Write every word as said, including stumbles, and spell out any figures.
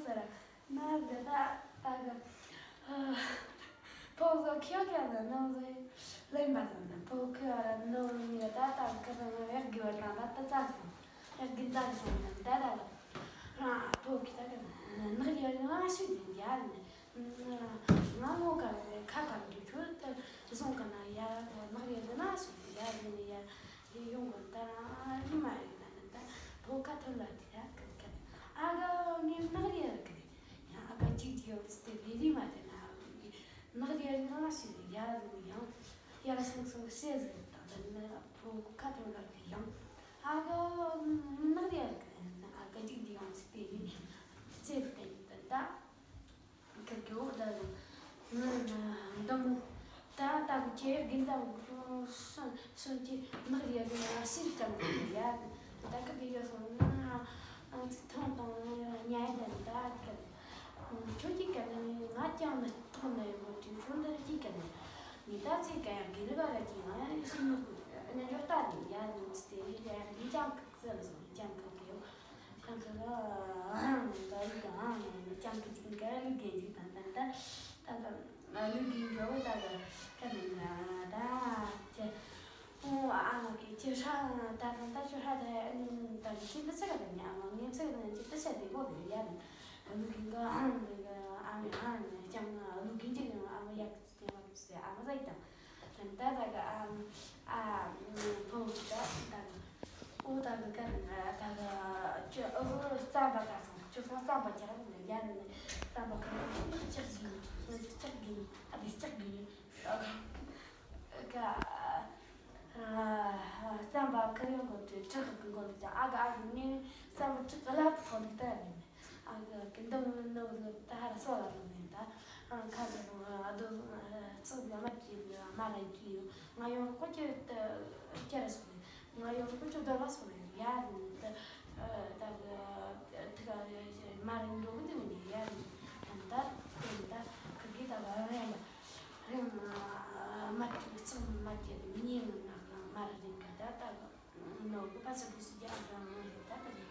ཟེར། ན་ཟེར། ད་ད་གི་ཕོ་ཟོ་ཁྱོད་ཀྱང་ན་ནོ་ཟེར། ལེན་པ་དང་ན་ཕོ་ཁྱོད་ཨ་ར་ནོ་ནི་ད་ད་གི་ད་ཡག་གི་བར་དང་ད་ད་ཙག་སོང་། ཡག་གི་ཙག་སོང་ན་ད་ད་གི་རང་ཕོ་ཁྱོད་ད་གི་ནག་ཡར་ང་ཤི་དེ་ཡ་ནི། ང་ངོ་ག་ཁ་ག་འདྲི་ཁྱོད་ད་བཟུང་ག་ན་ཡ་ནག་ཡར་ང་ཤི་དེ་ཡ་ནི་ཡ། དེ་ཡོང་གོ་ད་རང་ཉི་མ་ཡིན་ན་ནི་ད་ཕོ་ཁ་ཐོན་ལ་དེ་ད་ཀ་ཀ་ཨ་ག་ངའི་ནག་རི་ཡར་གི་ཡང་ཨ་ག་གཅིག་གཅིག་ཡོད་སྟེ་རི་རི་མ་དེ་ན་ནག་རི་ཡར་གི་ང་ཞིག་ཡར་ལུང་ཡང་ཡར་སོང་སོང་ཤེས་ཟིན་དང་ད་ནི་ཕོ་ཁ་ཐོན་ལ་དེ་ཡང་ཨ་ག་ནག་རི་ཡར་གི་ཨ་ག་གཅིག་གཅིག་ཡོང་སྟེ་རི་རྩེ་དེ་ད། ཁ་གི་འོ་ད་ང་འདམ་མོ་ད་ད་གི་ཁྱེད་རྒན་ཚ་བོ་གི་སོན་སོན་གྱི་ནག་ཡ་གི་ང་ཤིར་ཀྱང་གི་ཡ། ད་གི་གི་ཡོད་སོང་ང་ཚིག་ཐོང་དང་ཉ་ཡ་དན་ད་གི་ཁྱོད་ཀྱི་ག་ནས་ང་ཀྱང་ནི་ཐོང་ནས་ཡོད་གི་ཁྱོད་འདི་ར་ཀྱི་ག་ནས་ནི་ད་ཚེ་ག་ཡ་གི་ནི་ག་ར་ཀྱི་ང་ཡ་ཤི་མི་གི་ཉ་འཇོག་ད་ནི་ཡ་ནི་ཚེ་ཡ་གི་ཀྱང་གི་ཟེར་སོང་ཀྱང་གི་གི་ཡོད། ཅང་ཁ་ལ་ད་ཡིག་གང་ནས་ཅང་ཁ་ཅིག་ག་ལུག་གེ་ཅིག་དང་ད་ད་ད་ད་ལུག་གེ་འགྲོ་ད་ག་ཁ་ནས་ད་ཅེ་ཨོ་ཨ་མ་གི་ཅི་ཧྲ་ད་ད་ད་ཅི་ཧྲ་ད་ཨ་ནི་ད་གི་ཅི་ད་ཅི་ག་ད་ཉ་ཨ་མ་ངེ་ཅི་ག་ད་ཅི་ད་ཅི་དེ་གོ་དེ་ཡ་ད་ལུག་གེ་འགྲོ་ཨ་ནི་ག་ཨ་ནི་ཨ་ནི་ཅང་ལུག་གེ་ཅིག་ཨ་མ་ཡག་ཟེར་ཨ་མ་ཟེར་དང་། ད་ད་ག་ཨ་ཨ་ཕོ་གི་ད་ད་ག་ཨོ་ད་ག་ག་ད་ག་ཁྱོད་ཨོ་རྩམ་པ་ད་སོང་ཁྱོད་སོང་རྩམ་པ་ཁྱེར་ར་ཡ་ནི་རྩམ་པ་ཁྱེར་ར་ལྕགས་གི་ལྕགས་གི་ཨ་དེ་ལྕགས་གི་ཨ་ག་ཨ་རྩམ་པ་ཁྱེར་ཡོང་གོ་དུས་ཁྲག་གི་མགོ་ལ་ཅང་ཨ་ག་ཨ་གི་ངས་རྩམ་པ་ཁྲག་གི་ལ་ཐོག་ནས་ད་ཡ་ནི། ཨ་གི་གི་འདི་མོ་ནོ་གི་ད་ཧ་ར་སོ་ལ་རུང་ནས་ད་ཨ་ཁ་ཟེར་རུང་ཨ་དོ་ཚོགས་ཀྱི་མ་ཅི་མ་ར་ཅི་ཡོད། ང་ཡོང་རོགས་ཅི་ད་ཅི་ར་སོང་ནས་ང་ཡོང་རོགས་ཅི་འདོད་པ་སོང་ནས་ཡ་རུང་ནས་ད་ད་གི་ཐི་ག་མ་ར་འགྲོ་གི་འདི་མོ་ནས་ཡ་རུང་ནས་ད་ད་དེ་ད་ཁི་གི་ད་ག་རེ་ཡ་རེ་མ་མ་ཅི་ཚོགས་མ་ཅི་ཉིན་ན་མ་ར་རིང་ག་ད་ད་གི་ནོ་གི་པ་ཚོ་གི་སི་རྒྱ་རང་རེད་ད་ད་གི